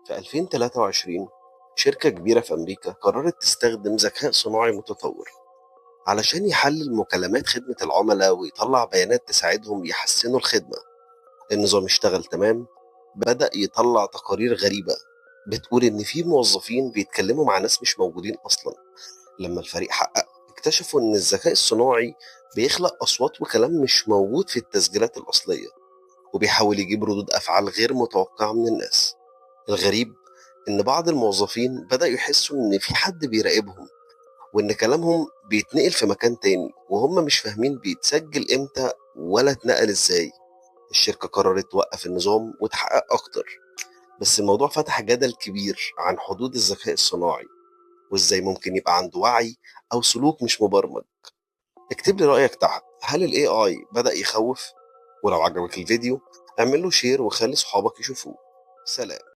في 2023 شركة كبيرة في أمريكا قررت تستخدم ذكاء صناعي متطور علشان يحلل مكالمات خدمة العملاء ويطلع بيانات تساعدهم يحسنوا الخدمة. النظام اشتغل تمام، بدأ يطلع تقارير غريبة بتقول إن في موظفين بيتكلموا مع ناس مش موجودين أصلا. لما الفريق حقق اكتشفوا إن الذكاء الصناعي بيخلق أصوات وكلام مش موجود في التسجيلات الأصلية، وبيحاول يجيب ردود أفعال غير متوقعة من الناس. الغريب إن بعض الموظفين بدأوا يحسوا إن في حد بيراقبهم، وإن كلامهم بيتنقل في مكان تاني وهم مش فاهمين بيتسجل إمتى ولا اتنقل إزاي. الشركة قررت توقف النظام وتحقق أكتر، بس الموضوع فتح جدل كبير عن حدود الذكاء الصناعي وإزاي ممكن يبقى عنده وعي أو سلوك مش مبرمج. اكتب لي رأيك تحت، هل ال AI بدأ يخوف؟ ولو عجبك الفيديو اعمل له share وخلي صحابك يشوفوه. سلام.